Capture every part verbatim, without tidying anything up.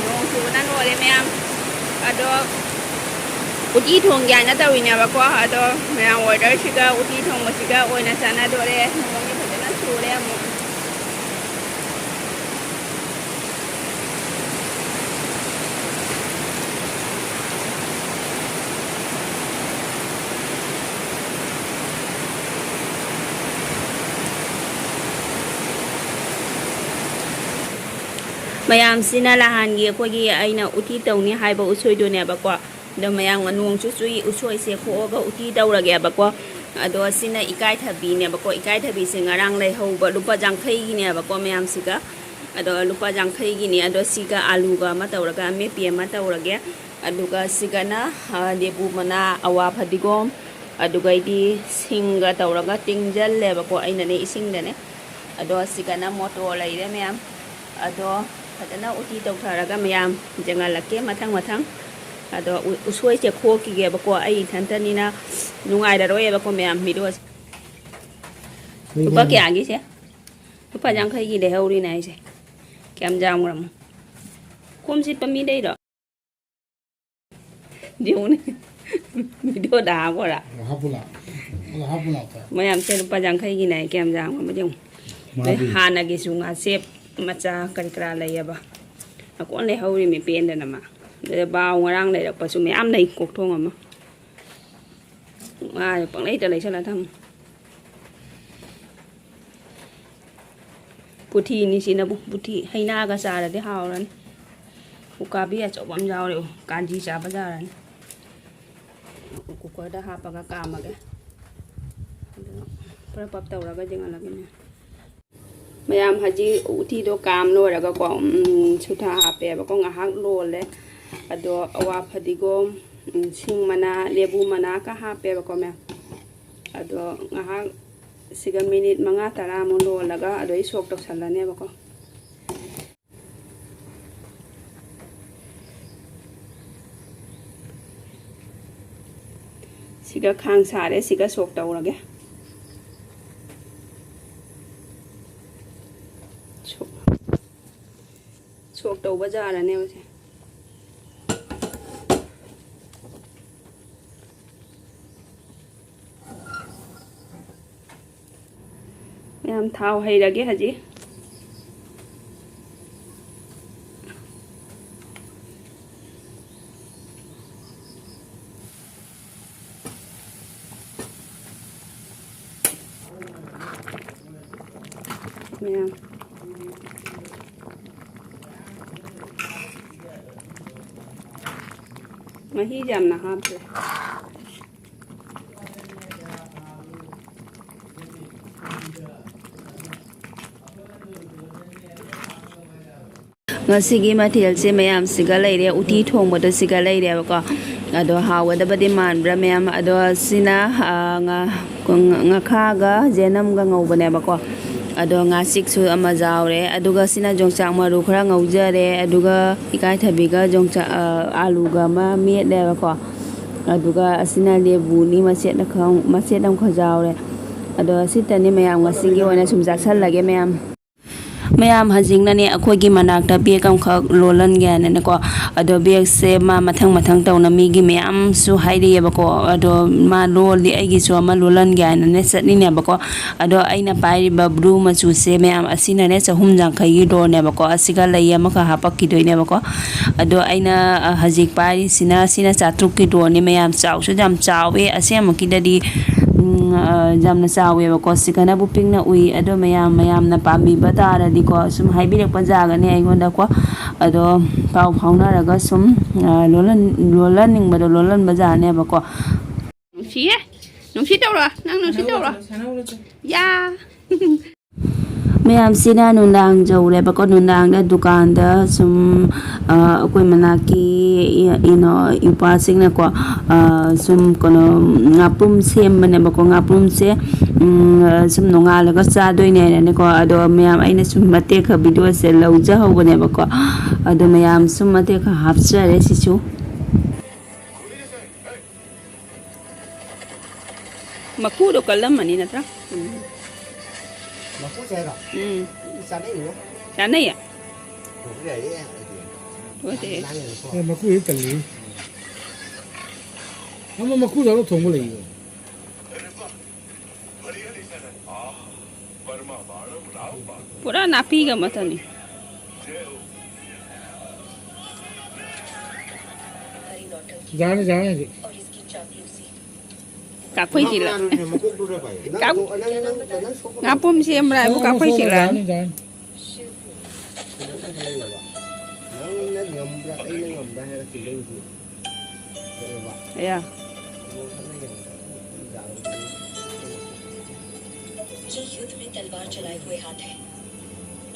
ꯅꯣꯡ ꯆꯨꯕꯅ ꯂꯣꯏꯔꯦ ꯃꯌꯥꯝ꯫ ꯑꯗꯣ ꯎꯇꯤ ꯊꯣꯡꯒꯦ ꯍꯥꯏꯅ ꯇꯧꯔꯤꯅꯦꯕꯀꯣ꯫ ꯑꯗꯣ ꯃꯌꯥꯝ orderꯁꯤꯒ ꯎꯇꯤ ꯊꯣꯡꯕꯁꯤꯒ ꯑꯣꯏꯅ ꯆꯥꯟꯅꯗꯣꯔꯦ꯫ ꯅꯣꯡꯁꯦ ꯐꯖꯅ ꯆꯨꯔꯦ ꯑꯃꯨꯛ꯫ ꯃꯌꯥꯝꯁꯤꯅ ꯅꯍꯥꯟꯒꯤ ꯑꯩꯈꯣꯏꯒꯤ ꯑꯩꯅ ꯎꯇꯤ ꯇꯧꯅꯤ ꯍꯥꯏꯕ ꯎꯁꯣꯏꯗꯨꯅꯦꯕꯀꯣ꯫ ꯑꯗꯣ ꯃꯌꯥꯝ ꯅꯣꯡꯁꯨ ꯆꯨꯏ, ꯎꯁꯣꯏꯁꯦ ꯈꯣꯛꯑꯒ ꯎꯇꯤ ꯇꯧꯔꯒꯦꯕꯀꯣ꯫ ꯑꯗꯣ ꯁꯤꯅ ꯏꯀꯥꯏꯊꯕꯤꯅꯦꯕꯀꯣ꯫ ꯏꯀꯥꯏꯊꯕꯤꯁꯦ ꯉꯔꯥꯡ ꯂꯩꯍꯧꯕ ꯂꯨꯄꯥ ꯌꯥꯡꯈꯩꯒꯤꯅꯦꯕꯀꯣ ꯃꯌꯥꯝꯁꯤꯒ꯫ ꯑꯗꯣ ꯂꯨꯄꯥ ꯌꯥꯡꯈꯩꯒꯤꯅꯤ꯫ ꯑꯗꯣ ꯁꯤꯒ ꯑꯂꯨꯒ ꯑꯃ ꯇꯧꯔꯒ ꯑꯃꯦꯠꯄꯤ ꯑꯃ ꯇꯧꯔꯒꯦ꯫ ꯑꯗꯨꯒ ꯁꯤꯒꯅ, ꯑ, ꯂꯦꯕꯨ ꯃꯅꯥ, ꯑꯋꯥ ꯐꯗꯤꯒꯣꯝ, ꯑꯗꯨꯒꯩꯗꯤ ꯁꯤꯡꯒ ꯇꯧꯔꯒ ꯇꯤꯡꯖꯜꯂꯦꯕꯀꯣ ꯑꯩꯅꯅꯦ ꯏꯁꯤꯡꯗꯅꯦ꯫ ꯑꯗꯣ ꯁꯤꯒꯅ ꯃꯣꯇꯣꯔ ꯂꯩꯔꯦ ꯃꯌꯥꯝ꯫ ꯑꯗꯣ ꯐꯖꯅ ꯎꯇꯤ ꯇꯧꯊꯔꯒ ꯃꯌꯥꯝ ꯌꯦꯡꯍꯜꯂꯛꯀꯦ ꯃꯊꯪ ꯃꯊꯪ꯫ ꯑꯗꯣ ꯎ-, ꯎꯁꯣꯏꯁꯦ ꯈꯣꯛꯈꯤꯒꯦꯕꯀꯣ꯫ ꯑꯩ ꯏꯊꯟꯇꯅꯤꯅ ꯅꯨꯡꯉꯥꯏꯔꯔꯣꯏꯌꯦꯕꯀꯣ ꯃꯌꯥꯝ videoꯁꯦ꯫ ꯂꯨꯄꯥ ꯀꯌꯥꯒꯤꯁꯦ? ꯂꯨꯄꯥ ꯌꯥꯡꯈꯩꯒꯤ ꯂꯩꯍꯧꯔꯤꯅꯦ ꯑꯩꯁꯦ꯫ ꯀꯌꯥꯝ ꯌꯥꯝꯈ꯭ꯔꯃꯣ? ꯈꯣꯝ ꯁꯤꯠꯄ ꯃꯤ ꯂꯩꯔꯣ? ꯌꯦꯡꯉꯨꯅꯦ꯫ Videoꯗ ꯍꯥꯞꯈꯣꯔꯥ? ꯍꯥꯞꯄꯨꯂꯥ? ꯑꯗꯣ ꯍꯥꯞꯄꯨꯂꯥ ꯑꯝꯇ? ꯃꯌꯥꯝꯁꯦ ꯂꯨꯄꯥ ꯌꯥꯡꯈꯩꯒꯤꯅꯦ꯫ ꯀꯌꯥꯝ ꯌꯥꯝꯈ꯭ꯔꯕ ꯌꯦꯡꯉꯨ꯫ ꯑꯗꯩ ꯃꯥꯗꯤ? ꯍꯥꯟꯅꯒꯤꯁꯨ ꯉꯥꯁꯦꯞ ꯃꯆꯥ ꯀꯔꯤ ꯀꯔꯥ ꯂꯩꯌꯦꯕ꯫ ꯑꯀꯣꯟ ꯂꯩꯍꯧꯔꯤꯃꯤ ꯄꯦꯟꯗꯅ ꯃꯥ꯫ ꯑꯗꯩ ꯕꯥꯎ ꯉꯔꯥꯡ ꯂꯩꯔꯛꯄꯁꯨ ꯃꯌꯥꯝ ꯂꯩ, ꯀꯣꯛꯊꯣꯡ ꯑꯃ꯫ ꯃꯥ ꯄꯪꯂꯩꯇ ꯂꯩꯁꯜꯂ ꯊꯝꯃꯦ꯫ ꯄꯨꯊꯤꯅꯤ ꯁꯤꯅꯕꯨ, ꯄꯨꯊꯤ ꯍꯩꯅꯥꯒ ꯆꯥꯔꯗꯤ ꯍꯥꯎꯔꯅꯤ꯫ ꯎꯀꯥꯕꯤ ꯑꯆꯧꯕ ꯑꯃ ꯌꯥꯎꯔꯦ꯫ ꯀꯥꯟꯖꯤ ꯆꯥꯕ ꯌꯥꯔꯅꯤ꯫ ꯀꯨꯀꯔꯗ ꯍꯥꯞꯄꯒ ꯀꯥꯝꯃꯒꯦ꯫ ꯑꯗꯨꯒ ꯄ꯭ꯔꯞ ꯄ꯭ꯔꯞ ꯇꯧꯔꯒ ꯌꯦꯡꯍꯜꯂꯒꯦꯅꯦ꯫ ꯃꯌꯥꯝ ꯍꯧꯖꯤꯛ ꯎꯇꯤꯗꯣ ꯀꯥꯝ ꯂꯣꯏꯔꯒꯀꯣ, ꯎꯝ, ꯁꯨꯊꯥ ꯍꯥꯞꯄꯦꯕꯀꯣ, ꯉꯥꯏꯍꯥꯛ ꯂꯣꯜꯂꯦ꯫ ꯑꯗꯣ ꯑꯋꯥ ꯐꯗꯤꯒꯣꯝ, ꯎꯝ, ꯁꯤꯡ ꯃꯅꯥ, ꯂꯦꯕꯨ ꯃꯅꯥꯒ ꯍꯥꯞꯄꯦꯕꯀꯣ ꯃꯌꯥꯝ꯫ ꯑꯗꯣ ꯉꯥꯏꯍꯥꯛ ꯁꯤꯒ ꯃꯤꯅꯤꯠ ꯃꯉꯥ ꯇꯔꯥꯃꯨꯛ ꯂꯣꯜꯂꯒ ꯑꯗꯩ ꯁꯣꯛ ꯇꯧꯁꯜꯂꯅꯦꯕꯀꯣ꯫ ꯁꯤꯒ ꯈꯥꯡ ꯁꯥꯔꯦ, ꯁꯤꯒ ꯁꯣꯛ ꯇꯧꯔꯒꯦ꯫ ꯁꯣꯛ, ꯁꯣꯛ ꯇꯧꯕ ꯖꯥꯔꯅꯦꯕ ꯁꯦ꯫ ꯃꯌꯥꯝ, ꯊꯥꯎ ꯍꯩꯔꯒꯦ ꯍꯧꯖꯤꯛ꯫ ꯃꯌꯥꯝ, ꯃꯍꯤꯁꯦ ꯌꯥꯝꯅ ꯍꯥꯞꯇ꯭ꯔꯦ꯫ ꯉꯁꯤꯒꯤ ꯃꯊꯦꯜꯁꯦ ꯃꯌꯥꯝꯁꯤꯒ ꯂꯩꯔꯦ꯫ ꯎꯇꯤ ꯊꯣꯡꯕꯗꯣ ꯁꯤꯒ ꯂꯩꯔꯦꯕꯀꯣ꯫ ꯑꯗꯣ ꯍꯥꯎꯒꯗꯕꯗꯤ ꯃꯥꯟꯕ꯭ꯔꯥ ꯃꯌꯥꯝ? ꯑꯗꯣ ꯁꯤꯅ, ꯑ, ꯉꯥ-, ꯉꯥꯈꯥꯒ ꯖꯦꯅꯝꯒ ꯉꯧꯕꯅꯦꯕꯀꯣ꯫ ꯑꯗꯣ ꯉꯥꯆꯤꯛꯁꯨ ꯑꯃ ꯌꯥꯎꯔꯦ꯫ ꯑꯗꯨꯒ ꯁꯤꯅ ꯌꯣꯡꯆꯥꯛ ꯃꯔꯨ ꯈꯔ ꯉꯧꯖꯔꯦ꯫ ꯑꯗꯨꯒ ꯏꯀꯥꯏꯊꯕꯤꯒ ꯌꯣꯡꯆꯥꯛ, ꯑ, ꯑꯥꯂꯨꯒ ꯑꯃ ꯃꯦꯠꯂꯦꯕꯀꯣ꯫ ꯑꯗꯨꯒ ꯑꯁꯤꯅ ꯂꯦꯕꯨꯅꯤ, ꯃꯆꯦꯠ ꯑꯃꯈꯛ, ꯃꯆꯦꯠ ꯑꯃꯈꯛ ꯌꯥꯎꯔꯦ꯫ ꯑꯗꯣ ꯁꯤꯇꯅꯤ ꯃꯌꯥꯝ, ꯉꯁꯤꯒꯤ ꯑꯣꯏꯅ ꯁꯨꯝ ꯆꯥꯁꯜꯂꯒꯦ ꯃꯌꯥꯝ꯫ ꯃꯌꯥꯝ, ꯍꯧꯖꯤꯛꯅꯅꯦ ꯑꯩꯈꯣꯏꯒꯤ ꯃꯅꯥꯛꯇ ꯕꯦꯒ ꯑꯃꯈꯛ ꯂꯣꯜꯍꯟꯒꯦ ꯍꯥꯏꯅꯅꯦꯀꯣ꯫ ꯑꯗꯣ ꯕꯦꯒꯁꯦ ꯃꯥ ꯃꯊꯪ ꯃꯊꯪ ꯇꯧꯅ ꯃꯤꯒꯤ ꯃꯌꯥꯝꯁꯨ ꯍꯥꯏꯔꯛꯑꯦꯕꯀꯣ꯫ ꯑꯗꯣ ꯃꯥ ꯂꯣꯜꯂꯤ, ꯑꯩꯒꯤꯁꯨ ꯑꯃ ꯂꯣꯜꯍꯟꯒꯦ ꯍꯥꯏꯅꯅꯦ ꯆꯠꯂꯤꯅꯦꯕꯀꯣ꯫ ꯑꯗꯣ ꯑꯩꯅ ꯄꯥꯏꯔꯤꯕ ꯕ꯭ꯂꯨ ꯃꯆꯨꯁꯦ ꯃꯌꯥꯝ, ꯑꯁꯤꯅꯅꯦ ꯆꯍꯨꯝ ꯌꯥꯡꯈꯩꯒꯤ ꯗꯣꯔꯅꯦꯕꯀꯣ꯫ ꯑꯁꯤꯒ ꯂꯩ ꯑꯃꯈꯛ ꯍꯥꯄꯛꯈꯤꯗꯣꯏꯅꯦꯕꯀꯣ꯫ ꯑꯗꯣ ꯑꯩꯅ, ꯑ, ꯍꯧꯖꯤꯛ ꯄꯥꯏꯔꯤꯁꯤꯅ, ꯁꯤꯅ ꯆꯥꯇ꯭ꯔꯨꯛꯀꯤ ꯗꯣꯔꯅꯤ ꯃꯌꯥꯝ꯫ ꯆꯥꯎꯁꯨ ꯌꯥꯝ ꯆꯥꯎꯋꯦ꯫ ꯑꯁꯦꯡꯕꯒꯤꯗꯗꯤ, ꯎꯝ, ꯑ, ꯌꯥꯝꯅ ꯆꯥꯎꯋꯦꯕꯀꯣ꯫ ꯁꯤꯒꯅꯕꯨ ꯄꯤꯛꯅ ꯎꯏ꯫ ꯑꯗꯣ ꯃꯌꯥꯝ, ꯃꯌꯥꯝꯅ ꯄꯥꯝꯕꯤꯕ ꯇꯥꯔꯗꯤꯀꯣ, ꯁꯨꯝ ꯍꯥꯏꯕꯤꯔꯛꯄ ꯌꯥꯒꯅꯤ ꯑꯩꯉꯣꯟꯗꯀꯣ꯫ ꯑꯗꯣ ꯄꯥꯎ ꯐꯥꯎꯅꯔꯒ ꯁꯨꯝ, ꯑ, ꯂꯣꯜꯍꯟ-, ꯂꯣꯜꯍꯟꯅꯤꯡꯕꯗꯣ ꯂꯣꯜꯍꯟꯕ ꯌꯥꯅꯦꯕꯀꯣ꯫ ꯅꯨꯡꯁꯤꯌꯦ꯫ ꯅꯨꯡꯁꯤ ꯇꯧꯔꯣ꯫ ꯅꯪ ꯅꯨꯡꯁꯤ ꯇꯧꯔꯣ꯫ ꯌꯥ꯫ ꯃꯌꯥꯝꯁꯤꯅ ꯅꯨꯡꯗꯥꯡ ꯌꯧꯔꯦꯕꯀꯣ꯫ ꯅꯨꯡꯗꯥꯡꯗ ꯗꯨꯀꯥꯟꯗ ꯁꯨꯝ, ꯑ, ꯑꯩꯈꯣꯏ ꯃꯅꯥꯛꯀꯤ ꯏ-, ꯏꯅꯥꯎ ꯏꯄꯥꯁꯤꯡꯅꯀꯣ, ꯑ, ꯁꯨꯝ ꯀꯩꯅꯣ, ꯉꯥꯄ꯭ꯔꯨꯝ ꯁꯦꯝꯕꯅꯦꯕꯀꯣ꯫ ꯉꯥꯄ꯭ꯔꯨꯝꯁꯦ, ꯎꯝ, ꯁꯨꯝ ꯅꯣꯡꯉꯥꯜꯂꯒ ꯆꯥꯗꯣꯏꯅꯦ ꯍꯥꯏꯅꯅꯦꯀꯣ꯫ ꯑꯗꯣ ꯃꯌꯥꯝ, ꯑꯩꯅ ꯁꯨꯝ ꯃꯇꯦꯛ ꯈꯔ ꯚꯤꯗꯤꯑꯣꯁꯦ ꯂꯧꯖꯍꯧꯕꯅꯦꯕꯀꯣ꯫ ꯑꯗꯣ ꯃꯌꯥꯝ ꯁꯨꯝ ꯃꯇꯦꯛ ꯈꯔ ꯍꯥꯞꯆꯔꯦ ꯁꯤꯁꯨ꯫ ꯃꯀꯨꯗꯣ ꯀꯜꯂꯝꯃꯅꯤ ꯅꯠꯇ꯭ꯔꯥ? ꯎꯝ꯫ ꯃꯀꯨꯁꯦ ꯍꯥꯏꯔꯣ? ꯎꯝ꯫ ꯆꯥꯅꯩꯌꯦ꯫ ꯆꯥꯅꯩꯌꯦ? ꯄꯨꯕ ꯌꯥꯏꯌꯦ, ꯑꯩꯗꯤ꯫ ꯄꯨꯗꯦ꯫ ꯂꯥꯡꯉꯦꯕꯀꯣ꯫ ꯑꯦ, ꯃꯀꯨꯗꯤ ꯇꯜꯂꯤ꯫ ꯑꯃ ꯃꯀꯨ ꯌꯥꯎꯔ ꯊꯣꯡꯕ ꯂꯩꯌꯦ꯫ ꯄꯨꯔꯥ ꯅꯥꯄꯤꯒ ꯑꯃꯠꯇꯅꯤ꯫ ꯌꯥꯅꯤ, ꯌꯥꯅꯤ ꯍꯧꯖꯤꯛ꯫ ꯀꯥꯞꯐꯩꯁꯤꯂ꯫ ꯀꯥꯞ-, ꯉꯥꯄꯨꯝ ꯁꯦꯝꯕ꯭ꯔꯥ ꯍꯥꯏꯕꯨ ꯀꯥꯞꯐꯩꯁꯤꯂ? ꯌꯥꯅꯤ, ꯌꯥꯅꯤ꯫ ꯅꯪꯅ ꯉꯝꯕ꯭ꯔꯥ, ꯑꯩꯅ ꯉꯝꯕ꯭ꯔꯥ ꯍꯥꯏꯔ ꯆꯦꯜꯂꯛꯏꯁꯤ꯫ ꯑꯌꯥ꯫ ये युद्ध में तलवार चलाए हुए हाथ है।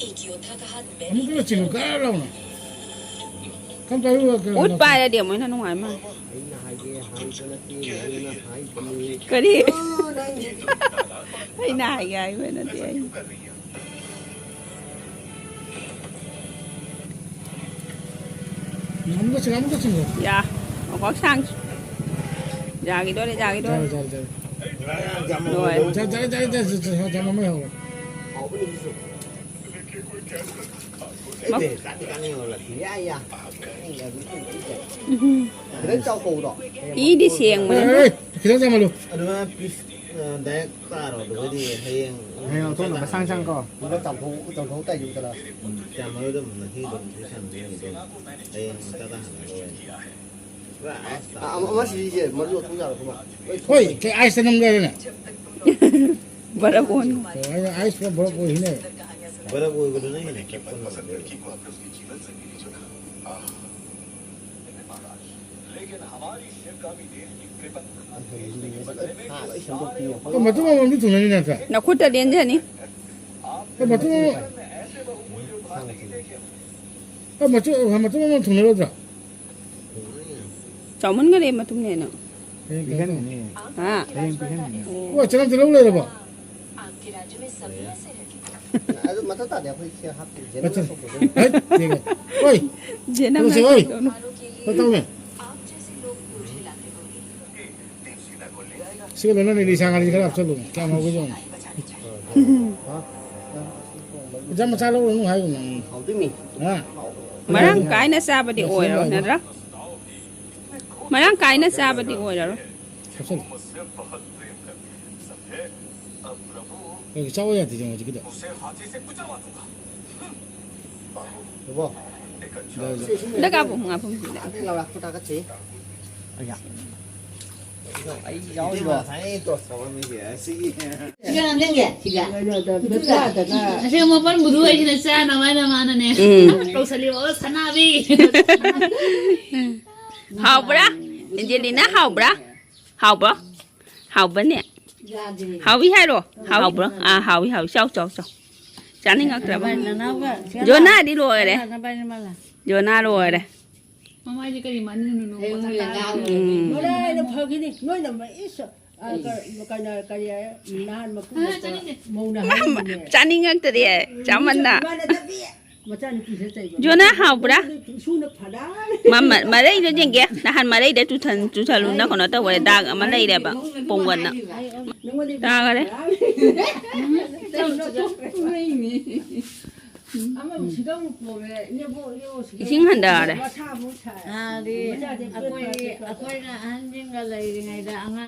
एक योद्धा का हाथ मैंने ꯑꯃꯨꯛꯀ ꯆꯤꯡꯉꯨ ꯀꯥ ꯂꯥꯎꯅ꯫ ꯀꯝ ꯇꯧꯔꯤꯕ ꯀꯩꯅꯣ? ꯎꯠ ꯄꯥꯏꯔꯗꯤ ꯑꯃꯨꯛ ꯍꯦꯟꯅ ꯅꯨꯡꯉꯥꯏ ꯃꯥꯜꯂꯦ꯫ ꯑꯩꯅ ꯍꯥꯏꯒꯦ ꯍꯥꯏꯕ ꯅꯠꯇꯦ, ꯅꯪꯅ ꯍꯥꯏꯕꯅꯤ꯫ ꯀꯔꯤ? ꯑꯣ, ꯅꯪꯒꯤ ꯑꯩꯅ ꯍꯥꯏꯒꯦ ꯍꯥꯏꯕ ꯅꯠꯇꯦ ꯑꯩ꯫ ꯉꯝꯒ ꯆꯤꯡ, ꯉꯝꯒ ꯆꯤꯡꯉꯨ꯫ ꯌꯥ, ꯃꯈꯣꯛ ꯁꯥꯡ꯫ ꯌꯥꯒꯤꯗꯣꯔꯦ, ꯌꯥꯒꯤꯗꯣꯔꯦ꯫ ꯌꯥꯔꯦ, ꯌꯥꯔꯦ, ꯌꯥꯔꯦ꯫ ꯂꯣꯏꯔꯦ꯫ ꯌꯥꯔꯦ, ꯌꯥꯔꯦ, ꯌꯥꯔꯦ, ꯌꯥꯔꯦ, ꯌꯥꯔꯦ, ꯌꯥꯔꯦ, ꯌꯥꯝ ꯑꯃ ꯌꯥꯎꯔꯦ꯫ ꯍꯥꯎꯕꯅꯤ ꯑꯗꯨꯁꯨ꯫ ꯃ-, ꯑꯦ, ꯀꯥꯟꯗꯤ ꯀꯥꯟꯅꯩ ꯌꯦꯡꯉꯣ, ꯂꯛꯀꯤ꯫ ꯌꯥ, ꯌꯥ꯫ ꯎꯝ꯫ ꯈꯤꯇꯪ ꯆꯥꯎꯊꯣꯛꯎꯗꯣ꯫ ꯏꯗꯤ ꯁꯦꯡꯕꯅꯦ꯫ ꯑꯦ, ꯑꯦ, ꯈꯤꯇꯪ ꯆꯥꯃꯜꯂꯨ꯫ ꯑꯗꯨꯃꯥꯏꯅ ꯄꯤꯁ, ꯑ, ꯗꯥꯏꯔꯦꯛ ꯇꯥꯔꯣ, ꯑꯗꯨꯒꯗꯤ ꯍꯌꯦꯡ ꯍꯌꯦꯡ ꯂꯧꯊꯣꯛꯅꯕ ꯁꯥꯡ ꯁꯥꯡ ꯀꯣ꯫ ꯑꯗꯨꯒ ꯆꯥꯝꯊꯣꯛ-, ꯆꯥꯝꯊꯣꯛ ꯇꯥꯏꯁꯤꯕꯨ ꯆꯠꯂꯣ꯫ ꯎꯝ, ꯆꯥꯝꯃꯔꯣꯏꯗꯕ ꯃꯍꯤꯗꯣ ꯑꯗꯨꯝ ꯁꯥꯟꯅꯗꯣꯏꯅꯦ ꯀꯩꯅꯣ꯫ ꯍꯌꯦꯡ ꯃꯆꯥ ꯇꯥꯍꯜꯂꯒ ꯑꯣꯏꯅ꯫ ꯄꯨꯔꯥ ꯑꯥꯏꯁ ꯑ, ꯑꯃ, ꯑꯃ ꯁꯤꯁꯦ ꯃꯔꯨ ꯂꯧꯊꯣꯛ ꯌꯥꯔꯣꯏ, ꯀꯃꯥꯏ? ꯂꯣꯏ ꯍꯣꯏ, ꯊꯣꯛꯈ꯭ꯔꯦ꯫ ꯀꯩ ꯑꯥꯏꯁꯇ ꯅꯝꯒꯦ ꯍꯥꯏꯔꯦꯅꯦ? ꯕꯔꯞ ꯑꯣꯟ꯫ ꯑꯣ, ꯑꯩꯅ ꯑꯥꯏꯁ ꯄꯨꯔꯥ ꯕꯔꯞ ꯑꯣꯏꯁꯤꯅꯦ꯫ ꯕꯔꯞ ꯑꯣꯏꯕꯗꯨꯅ ꯍꯦꯟꯅ ꯆꯞꯄ ꯅꯨꯡꯉꯥꯏꯗꯣꯏꯅꯦ꯫ ꯑꯩꯈꯣꯏ ꯃꯇꯨꯝ ꯑꯃꯃꯝꯗꯤ ꯊꯨꯡꯅꯅꯤ ꯅꯠꯇ꯭ꯔꯥ? ꯅꯈꯨꯠꯇ ꯂꯦꯟꯖꯅꯤ꯫ ꯑꯩꯈꯣꯏ ꯃꯇꯨꯝ ꯑꯃ-, ꯑꯩꯈꯣꯏ ꯃꯇꯨꯝ, ꯃꯇꯨꯝ ꯑꯃꯃꯝ ꯊꯨꯡꯅꯔꯣꯏꯗ꯭ꯔꯥ? ꯆꯥꯎꯃꯟꯈꯔꯦ ꯃꯇꯨꯝꯅ ꯍꯦꯟꯅ꯫ ꯍꯌꯦꯡ ꯄꯤꯍꯟꯒꯅꯤ꯫ ꯍꯥ? ꯍꯌꯦꯡ ꯄꯤꯍꯟꯒꯅꯤ꯫ ꯑꯣ, ꯆꯅꯝ ꯇꯤꯜꯍꯧ ꯂꯩꯔꯕꯣ? ꯑꯗꯨ ꯃꯊꯧ ꯇꯥꯗꯦ, ꯑꯩꯈꯣꯏ ꯁꯤ ꯍꯥꯞꯇꯦ꯫ ꯃꯊꯧ-, ꯖꯦꯅꯦꯔꯦꯜ ꯁꯣꯛꯄꯗꯣ꯫ ꯍꯩꯠ, ꯌꯦꯡꯉꯣ꯫ ꯑꯣꯏ, ꯖꯦꯅꯝ ꯇꯧꯁꯦ, ꯑꯣꯏ꯫ ꯅꯠꯇꯧꯅꯨ꯫ ꯇꯧ ꯇꯧꯅꯦ꯫ ꯁꯤꯒ ꯂꯣꯏꯅꯅ ꯏꯂꯤꯁꯥ ꯉꯥꯔꯤ ꯈꯔ ꯍꯥꯞꯆꯜꯂꯨ꯫ ꯀꯌꯥꯝ ꯍꯥꯎꯒꯦ ꯌꯦꯡꯉꯨ꯫ ꯍꯥ? ꯃꯆꯥ ꯃꯆꯥ ꯂꯧꯔꯨꯅꯨ ꯍꯥꯏꯌꯨ ꯅꯪ꯫ ꯍꯥ? ꯃꯔꯥꯡ ꯀꯥꯏꯅ ꯆꯥꯕꯗꯤ ꯑꯣꯏꯔꯣꯏ, ꯅꯠꯇ꯭ꯔꯥ? ꯃꯔꯥꯡ ꯀꯥꯏꯅ ꯆꯥꯕꯗꯤ ꯑꯣꯏꯔꯔꯣꯏ꯫ ꯆꯥꯁꯜꯂꯨ꯫ ꯀꯩꯒꯤ ꯆꯥꯎ ꯌꯥꯗ꯭ꯔꯤꯁꯦ ꯍꯧꯖꯤꯛꯀꯤꯗꯣ? ꯏꯕꯣ꯫ ꯑꯝꯇ ꯀꯥꯞꯄꯨ, ꯉꯥ ꯐꯝꯁꯤꯗ꯫ ꯑꯩ ꯌꯥꯎꯔꯤꯕꯣ? ꯑꯩ ꯌꯥꯎꯔꯤꯕꯣ? ꯁꯤꯒ ꯅꯝꯖꯟꯒꯦ, ꯁꯤꯒ꯫ ꯁꯤꯒ ꯃꯄꯟ ꯕꯨꯗꯨ ꯍꯣꯏꯁꯤꯅ ꯆꯥꯅꯕ ꯍꯥꯏꯅ ꯃꯥꯅꯅꯦ꯫ ꯎꯝ꯫ ꯀꯧꯁꯜꯂꯤꯕꯣ, ꯁꯅꯥꯕꯤ꯫ ꯍꯥꯎꯕ꯭ꯔꯥ? ꯑꯦꯟꯖꯦꯂꯤꯅꯥ, ꯍꯥꯎꯕ꯭ꯔꯥ? ꯍꯥꯎꯕ꯭ꯔꯣ? ꯍꯥꯎꯕꯅꯦ? ꯌꯥꯗ꯭ꯔꯦ꯫ ꯍꯥꯎꯏ ꯍꯥꯏꯔꯣ? ꯍꯥꯎꯕ꯭ꯔꯣ? ꯑꯥ, ꯍꯥꯎꯏ, ꯍꯥꯎꯏ꯫ ꯆꯥꯎ, ꯆꯥꯎ, ꯆꯥꯎ꯫ ꯆꯥꯅꯤꯡꯉꯛꯇ꯭ꯔꯕ? ꯅꯅꯥꯎꯒ ꯁꯤꯒ ꯖꯣꯅꯥꯗꯤ ꯂꯣꯏꯔꯦ꯫ ꯅꯕꯥꯏꯅꯤ ꯃꯥꯜꯂꯦ꯫ ꯖꯣꯅꯥ ꯂꯣꯏꯔꯦ꯫ ꯃꯃꯥꯏꯁꯦ ꯀꯔꯤ ꯃꯅꯤꯡꯅꯣ ꯍꯌꯦꯡ ꯃꯣꯏ ꯂꯦꯡꯒꯥ ꯑꯣꯏꯔꯗꯤ꯫ ꯎꯝ꯫ ꯃꯔꯥꯏꯅ ꯐꯒꯤꯅꯤ꯫ ꯅꯣꯏꯅ ꯃ-، ꯏꯁ, ꯑ, ꯀ-, ꯀꯩꯅꯣ, ꯀꯔꯤ ꯍꯥꯏ? ꯅꯍꯥꯟ ꯃꯀꯨ ꯑ, ꯈꯣꯠꯄ ꯆꯥꯅꯤꯡꯗꯦ꯫ ꯃꯧꯅ ꯃꯥ, ꯃꯥ, ꯍꯥꯏꯔꯤꯅꯦ꯫ ꯆꯥꯅꯤꯡꯉꯛꯇ꯭ꯔꯦ, ꯆꯥꯃꯟꯅ꯫ ꯏꯃꯥꯟꯅꯕꯤ, ꯃꯆꯥꯅꯨꯄꯤꯁꯦ ꯆꯩꯕ꯫ ꯖꯣꯅꯥ ꯍꯥꯎꯕ꯭ꯔꯥ? ꯏꯁꯨꯅ ꯐꯅ ꯃ-, ꯃ-, ꯃꯔꯩꯗꯣ ꯌꯦꯡꯒꯦ꯫ ꯅꯍꯥꯟ ꯃꯔꯩꯗ ꯆꯨꯊꯟ-, ꯆꯨꯊꯜꯂꯨꯅ ꯀꯩꯅꯣ ꯇꯧꯈ꯭ꯔꯦ꯫ ꯗꯥꯛ ꯑꯃ ꯂꯩꯔꯦꯕ꯫ ꯄꯣꯡꯒꯟꯅ꯫ ꯅꯉꯣꯟꯗ ꯇꯥꯈꯔꯦ꯫ ꯐꯅ꯫ ꯑꯃ ꯁꯤꯗ ꯑꯃꯨꯛ ꯄꯣꯝꯃꯦ꯫ ꯏꯅꯦꯕꯣꯛ, ꯏꯅꯦꯕꯣꯛ ꯁꯤꯗ ꯏꯁꯤꯡ ꯑꯃꯨꯛ ꯍꯟꯊꯔꯦ꯫ ꯃꯁꯥ ꯑꯃꯨꯛ ꯁꯥꯏ꯫ ꯅꯍꯥꯟꯗꯤ ꯃꯆꯥꯁꯦ ꯄꯦꯠ ꯑꯩꯈꯣꯏ, ꯄꯦꯠ ꯄꯦꯠ꯫ ꯑꯩꯈꯣꯏꯅ ꯑꯍꯟꯁꯤꯡꯒ ꯂꯩꯔꯤꯉꯩꯗ ꯑꯉꯥꯡ